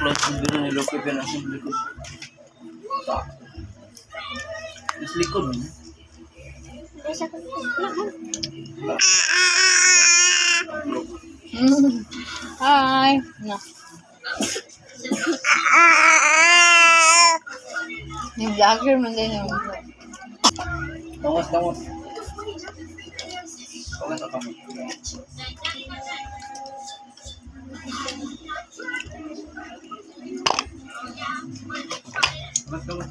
Close ni Loki pero nasa likod. Pa. Mas likod mo. Hi. Na. Yung vlogger man din yung. Tangos, tangos. Tangos ang kamot. Tangos, tangos.